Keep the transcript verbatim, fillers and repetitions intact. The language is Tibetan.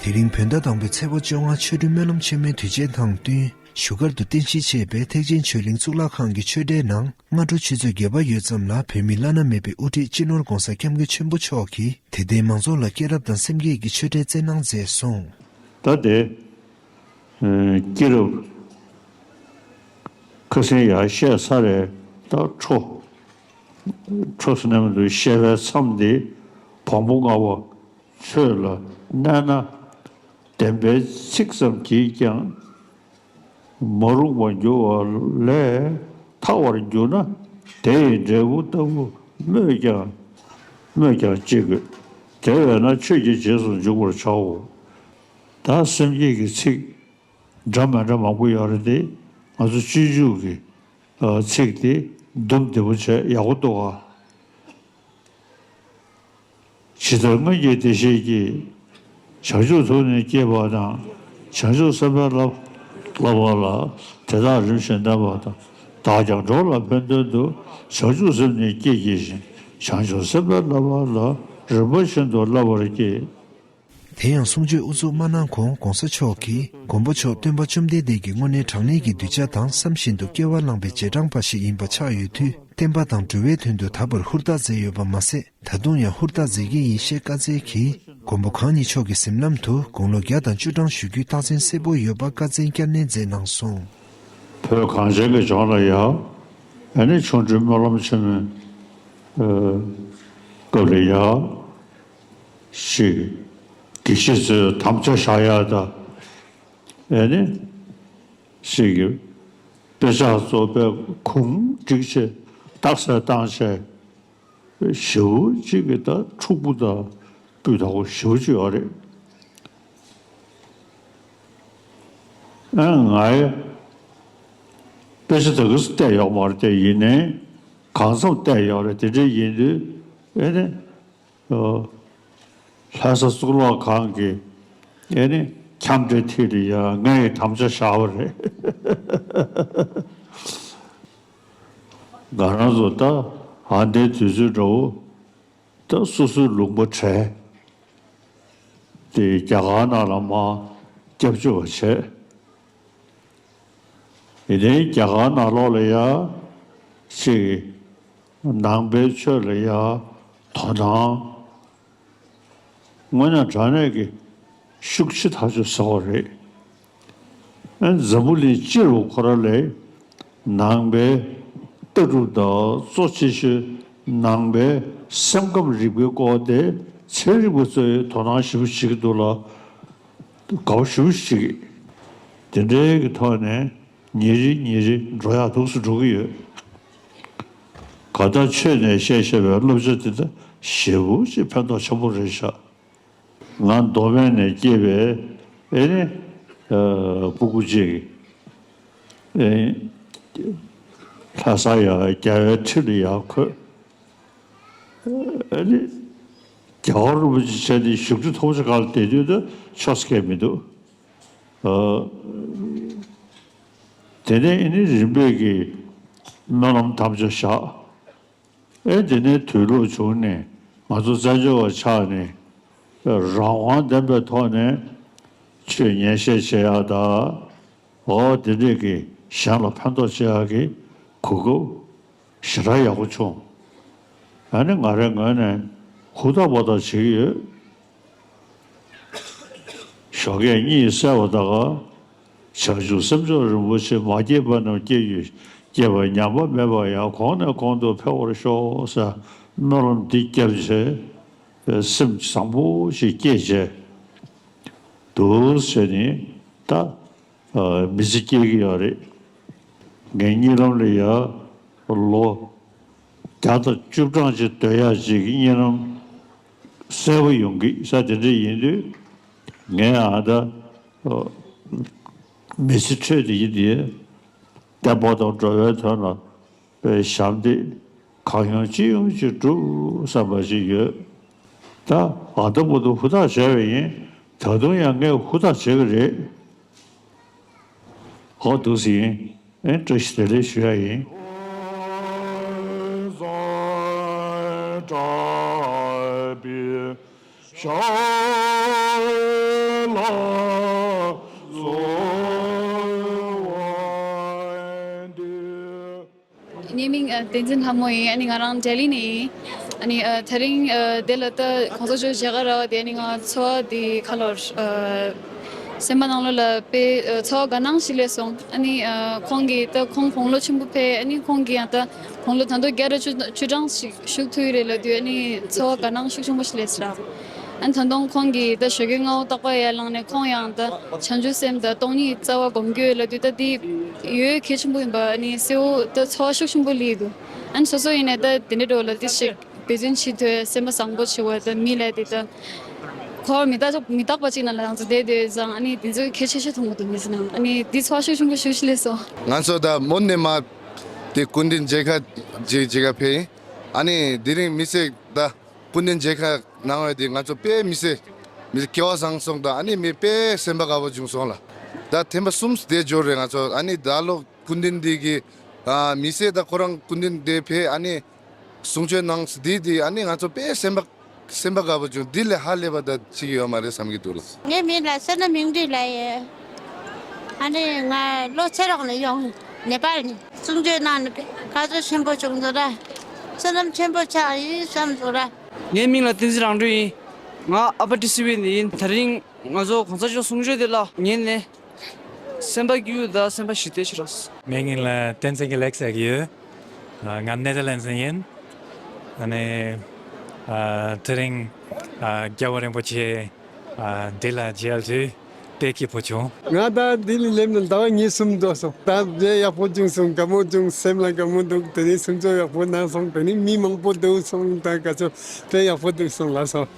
དེ་རིང་བོད་ཟླ་དང་པོའི་ཚེས་པ་བཅོ་ལྔ་ཆོ་འཕྲུལ་སྨོན་ལམ་ཆེན་མོའི་དུས་ཆེན་དང་བསྟུན། བཞུགས་སྒར་དུ་རྟེན་གཞི་བྱས་པའི་ཐེག་ཆེན་ཆོས་གླིང་གཙུག་ལག་ཁང་གི་ཆོས་གྲྭའི་ནང་སྔ་དྲོ་ཆུ་ཚོད་བརྒྱད་པ་ཡོལ་ཙམ་ལ་བོད་མིའི་བླ་ན་མེད་པའི་དབུ་ཁྲིད་སྤྱི་ནོར་༧གོང་ས་༧སྐྱབས་མགོན་ཆེན་པོ་མཆོག་གིས་དད་ལྡན་མང་ཚོགས་ལ་སྐྱེས་རབས་དང་སེམས་བསྐྱེད་ཀྱི་ཆོས་འབྲེལ་སྩལ་གནང་མཛད་སོང་། ད་དེ་སྐྱེས་རབས་ཁ་སང་ཡར་བཤད་ཚར་རེད། ད་འཕྲོ་འཕྲོ་ཟེར་ན་མི་འདུག་བཤད་པའི་མཚམས་འདི་བམ་པོ་ལྔ་པ། ཆོས་ལ་གནས་ན་བདེན་པའི་ཚིག་ཙམ་གྱིས་ཀྱང་། མ་རུངས་པར་འགྱུར་བ་ལས་ཐར་བར་འགྱུར་ན། དེ་ཡི་འབྲས་བུ་ལྟ་བུ་སྨོས་ཀྱང་སྨོས་ཀྱང་ཅི་དགོས། དེ་བས་ན་ཆོས་ཀྱི་རྗེས་སུ་འཇུག་པར་བྱའོ། ད་སེམས་བསྐྱེད་ཀྱི་ཚིག་འདྲ་མི་འདྲ་མང་པོ་ཡོད་རེད་དེ། ང་ཚོ་སྤྱོད་འཇུག་གི་ཚིག་དེ་འདུམ་བདེ་པོ་བྱས་ཡག་པོ་འདུག་ག་ཇི་ལྟར་སྔོན་གྱི་བདེ་གཤེགས་ཀྱིས། བྱང་ཆུབ་ཐོབ་ནས་སྐྱེས་པ་དང་། བྱང་ཆུབ་སེམས་དཔའི་བསླབ་བསླབ་པ་ལ། དེ་དག་རིམ་བཞིན་བསྟན་པ་དང་། བདག་ཀྱང་འགྲོ་ལ་ཕན་དོན་དུ། བྱང་ཆུབ་སེམས་ནི་བསྐྱེད་བགྱིད་ཅིང་། བྱང་ཆུབ་སེམས་དཔའི་བསླབ་པ་ལ། རིམ་པ་བཞིན་དུ་བསླབ་པར་བགྱི། དེ་ཡང་གསུང་ཆོས་དབུ་འཛུགས་མ་གནང་གོང་༧གོང་ས་མཆོག་གིས་མགོན་པོ་མཆོག་སྟོན་པ་བཅོམ་ལྡན་འདས་ཀྱི་དངོས་གནས་དྲང་གནས་ཀྱི་གདུལ་བྱ་དང་བསམ་བཞིན་དུ་སྐྱེ་བ་བླངས་པའི་རྗེས་འབྲང་པ་ཞིག་ཡིན་པ་ཆགས་ཡོད་དུས། བསྟན་པ་དང་འགྲོ་བའི་དོན་དུ་ད་བར་ཧུར་ཐག་མཛད་ཡོད་པ་མ་ཟད། ད་དུང་ཡང་ཧུར་ཐག་མཛད་ཀྱི་ཡིན་ཞེས་བཀའ་སྩལ་གྱིས། མགོན་པོ་གང་ཉིད་མཆོག་གི་གཟིམ་ལམ་དུ་དགུང་ལོ་བརྒྱ་དང་བཅུ་གྲངས་བཞུགས་རྒྱུའི་རྟགས་མཚན་གསལ་པོ་ཡོད་པ་བཀའ་བཙན་བསྐྱར་ནན་མཛད་གནང་སོང་། བོད་གངས་ཅན་གྱི་ལྗོངས་ལ་ཡང་ཨ་ནི་ཆོ་འཕྲུལ་སྨོན་ལམ་ཆེན་མོའི་སྐབས་ལ་ཡང་ཞིག་དགེ་བཤེས་ཚོས་དམ་བཅའ་བཞག་ཡ་ད་ཨ་ནི་ཞིག་དཔེ་ཆ་གཙོ་བོའི་གུང་བསྒྲིགས་བྱས་རྟགས་གསལ་བཏང་བྱས། ཞེ་པོ་ཅིག་གི་ད་འཁྲུག་པོ་དང་སྤུས་དག་པོ་ཞེ་པོ་ཅིག་ཡོད་རེད། ཨ་ང་ཡ་དཔེ་ཆ་ད་གི་སུ་བལྟས་ཡོད་མ་རེད་དེ། ཡིན་ནའི་གང་འཚམ་བལྟས་ཡོད་རེད། དེ་འདྲ་ཡིན་དུས་ཨེ་ནི་ལྷ་ས་གཙུག་ལག་ཁང་གི་ཨེ་ནི་ཁྱམས་འདྲའི་ཐད་དུ་ཡ་ངས་དམ་བཅའ་བཞག་པ་རེད། ང་རང་ཚོ་ད་ཨ་འདའི་དུས་ཚོད་འདྲ་བོ་ད་སོ་སོའི་ལུང་པ་བྲལ་ཏེ་རྒྱ་གར་ནང་ལ་མར་སྐྱབས་བཅོལ་བ་བྱས། ཡིན་ནའི་རྒྱ་གར་ནང་ལོགས་ལ་ཡ་ཅིག་ནང་པའི་ཆོས་ལ་ཡ་དོ་སྣང་དངོས་གནས་དྲང་གནས་ཀྱི་ཤུགས་ཆེ་ཐག་ཆོད་ཟེར་བ་རེད། ཨ་འཛམ་བུ་གླིང་སྤྱི་རུ་ཁོ་རང་ལས་ནང་པའི་ལྟ་གྲུབ་དང་གཙོ་ཆེ་ཤོས་ནང་པའི་སེམས་ཁམས་རིག་པའི་སྐོར་དེ་ཚན་རིག་པ་ཚོས་དོ་སྣང་ཞེ་པོ་བྱེད་ཀྱི་འདུག་ལ། དགའ་པོ་ཞེ་པོ་བྱེད་ཀྱི། དེ་འདྲའི་གི་ཐོག་ནས་ཉིན་རེ་ཉིན་རེ་འགྲོ་ཡག་འདུག་སེ་འགྲོ་གི་ཡོད། གང་ལྟར་ཆོས་ནས་བཤད་བཤད་པའི་བསླབ་བྱ་དེ་ད་ཞེ་པོ་ཅིག་ཕན་ཐོགས་ཆེན་པོ་རེད་ཤག་ང་མདོ་སྨད་ནས་སྐྱེས་པའི་ཨེ་ནི་ཨ་སྤུ་གུ་གཅིག་ཨེ་ལྷ་ས་ཡ་རྒྱལ་བའི་ཁྲི་ལ་ཡར་འཁོད། ཨ་ནི་རྒྱལ་བ་རིན་པོ་ཆེ་བྱས་ཏེ་བཞུགས་ཁྲི་མཐོ་པོ་ཅིག་སྒང་ལ་བསྡད་དུས་ད་ཆོག་ས་གང་ཡང་མི་འདུག་ཨ་དེ་ནས་ཨ་ནི་རིམ་པས་ཀྱིས་སྨོན་ལམ་དམ་བཅའ་བཞག་ཨེ་དེ་ནས་དུས་ལོག་བྱུང་ནས་ང་ཚོ་བཙན་བྱོལ་བ་ཆགས་ནས་རང་དབང་ལྡན་པའི་ཐོག་ནས་ཆོས་ཉན་བཤད་བྱེད་ཡག་དང་། འོ་དེ་འདྲས་ཀྱི་གཞན་ལ་ཕན་ཐོགས་བྱེད་ཡག་གི་གོ་སྐབས་ཞེ་དྲག་ཡག་པོ་བྱུང་། ཨ་ནི་ང་རའི་ངོས་ནས་ཧུར་ཐག་པ་ཐག་བྱེད་ཀྱི་ཡོད། ཞོགས་ཀས་གཉིད་སད་པ་དང་། བྱང་ཆུབ་སེམས་མཆོག་རིན་པོ་ཆེ། མ་སྐྱེས་པ་རྣམས་སྐྱེ་གྱུར་ཅིག་སྐྱེས་པ་ཉམས་པ་མེད་པར་ཡང་། གོང་ནས་གོང་དུ་འཕེལ་བར་ཤོག་ཟེར་སྨོན་ལམ་འདི་བརྒྱབ་བྱས་སེམས་བཟང་པོ་ཞིག་སྐྱེས་བྱས་འདུག་ཟེར་ནས་ད། མི་ཚེ་སྐྱེལ་གྱི་ཡོད་རེད། ངའི་གཉིད་ལམ་ལ་ཡ་ལོ་བརྒྱ་དང་བཅུ་གྲངས་ཅིག་སྡོད་ཡག་ཅིག་གི་གཉིད་ལམ་གསལ་པོ་ཡོང་གི་ས་དེ་འདྲ་ཡིན་དུས། ངས་ཨ་ད་མི་ཚེ་འཕྲོད་དེ་ཡིན་དེ་བསྟན་པ་དང་འགྲོ་བའི་དོན་ལ་པའི་ཞབས་འདེགས་གང་ཡོང་ཅི་ཡོང་ཅིག་སྒྲུབ་བསམ་པ་ཞིག་ཡོད། ད་ཨ་ད་མུ་མཐུད་ཧུར་ཐག་བྱས་པ་ཡིན། ད་དུང་ཡང་ངས་ཧུར་ཐག་བྱེད་ཀྱི་རེད། ཧོ་འདུག་སེ་ཡིན། ཨེ་བཀྲ་ཤིས་བདེ་ལེགས་ཞུ་ཡ་ཡིན། ངའི་མིང་ཨ་བསྟན་འཛིན་ལྷ་མོ་ཡིན། ཨ་ནི་ང་རང་ལྡི་ལི་ནས་ཡིན། ཨ་ནི་ཨ་དེ་རིང་ཨ་དེ་ལ་ད་གོང་ས་མཆོག་མཇལ་ཁ་རག་པ་དེ། ཨ་ནི་ང་ཚོར་བ་དེ་ག་ལོར་ཨ་སེམས་པ་ནང་ལོགས་ལ་དཔེ་ཨ་ཚོར་བ་དགའ་སྣང་ཞིག་སླེབས་སོང་། ཨ་ནི་ཨ་ཁོང་གིས་ད་ཁོང་དགུང་ལོ་ཆེན་པོ་ཕེབས། ཨ་ནི་ཁོང་གིས་ཡང་ད་དགུང་ལོ་ད་དུང་བརྒྱ་དང་བཅུ་བཅུ་གྲངས་ཤིག་བཞུགས་ཐུབ་ཀྱི་རེད་ལབ་དུས། ཨ་ནི་ཚོར་བ་དགའ་སྣང་ཤུགས་ཆེན་པོ་ཞིག་སླེབས་སོང་། ཨ་ནི་ད་དུང་ཁོང་གིས་ད་ཞོགས་ཀའི་སྔ་པོ་རྟག་པར་ཡར་ལངས་ནས་ཁོང་ཡང་ད་བྱང་ཆུབ་སེམས་དང་སྟོང་ཉིད་རྩ་བ་སྒོམ་རྒྱུ་ལབ་དུས། ད་དེ་ཡོད་གལ་ཆེན་པོ་ཡིན་པ་ཨ་ནི་གསལ་པོ་ད་ཚོར་བ་ཤུགས་ཆེན་པོ་སླེབས་འདུག་ཨ་ནི་སོ་སོ་ཡིན་ནའི་ད་དེ་འདྲའི་འགྲོ་ལ་དེ་ཞིག་འབད་བརྩོན་བྱེད་ཐུབ། སེམས་པ་བཟང་པོ་བྱེད་པ་ད་མི་ལ་དེ་ད་ཁོ་མི་རྟག་མི་རྟག་པ་ཅིག་ནང་ལ་ང་ཚོ་བསྡད་དུས་ཙང་། ཨ་ནི་དེ་ཚོ་གལ་ཆེ་ཤོས་མཐོང་གི་འདུག་མི་ཚེ་ནང་། ཨ་ནི་དེ་ཚོར་བ་ཤུགས་ཆེན་པོ་ཞིག་སླེབས་སོང་། ང་ཚོ་ད་མོ་ནས་མ་དེ་སྐུ་མདུན་མཇལ་ཁ་བྱེད་བྱེད་ག་ཕེབས་ཡིན། ཨ་ནི་དེ་རིང་མི་ཚེ་ད་སྐུ་མདུན་མཇལ་ཁ་གནང་བ་དེ་ང་ཚོ་དཔེ་མི་སྲིད་མི་སྐལ་བ་བཟང་སོང་། ད་ཨ་ནི་མི་དཔེ་སེམས་པ་དགའ་པོ་བྱུང་སོང་ལ། ད་ཐེངས་མ་གསུམ་བསྡད་འབྱོར་རེད་ང་ཚོ། ཨ་ནི་ད་ལོ་སྐུ་མདུན་འདི་གི་ཨ་མི་སེར་ད་ཁོ་རང་སྐུ་མདུན་འདི་ཕེབས། ཨ་ནི་གསུང་ཆོས་གནང་འདི་འདི། ཨ་ནི་ང་ཚོ་དཔེ་སེམས་པ་སེམས་པ་དགའ་པོ་བྱུང་། འདི་ལས་ཧ་ལས་པ་ད་ཅིག་ཡོད་མ་རེད་བསམ་གྱི་འདུག་ལ། ངའི་མིང་ལ་བསོད་ནམས་དབྱངས་སྒྲོན་ལབ་ཡོད། ཨ་ནི་ང་ལྷོ་ཚེ་རོགས་ནས་ཡོང་། ནེ་པཱལ་ནས། གསུང་ཆོས་གནང་ནས་དགའ་ཚོར་ཆེན་པོ་བྱུང་འདུག་ར། བསོད་ནམས་ཆེན་པོ་ཆགས་ཡིན་བསམ་འདུག་ར། ངའི་མིང་ལ་བསྟན་འཛིན་རང་གྲོལ་ཡིན། ང་ཨ་པ་ཊི་སི་ཝི་ནས་ཡིན། དེ་རིང་ང་ཚོ་གོང་ས་མཆོག་གསུང་ཆོས་དེ་ལ་ཉན་ནས་སེམས་པ་སྐྱིད་པོ་དང་སེམས་པ་ཞི་བདེ་ཞིག་རག་སོང་། ངའི་མིང་ལ་བསྟན་འཛིན་གྱི་ལེགས་ཟེར་གྱི་ཡོད། ང་ནེ་ཐར་ལེན་ཌི་ནས་ཡིན། ཨ་ནི་ཨ་དེ་རིང་ཨ་རྒྱལ་བ་རིན་པོ་ཆེ་ཨ་འདི་ལ་མཇལ་དུས་དཔེ་སྐྱིད་པོ་བྱུང་། ང་ད་འདི་ལ་སླེབས་ནས་ཟླ་བ་གཉིས་གསུམ་འགྲོ་སོང་། ད་དཔེ་ཡག་པོ་བྱུང་སོང་། དགའ་མོ་བྱུང་། སེམས་ལ་དགའ་མོ་འདུག་དེ་ནས་གསུང་ཆོས་ཡག་པོ་གནང་སོང་། དེ་ནས་མི་མང་པོ་འདུག་སོང་། ད་ག་ཚོད་དཔེ་ཡག་པོ་འདུག་སོང་། ལགས་སོ།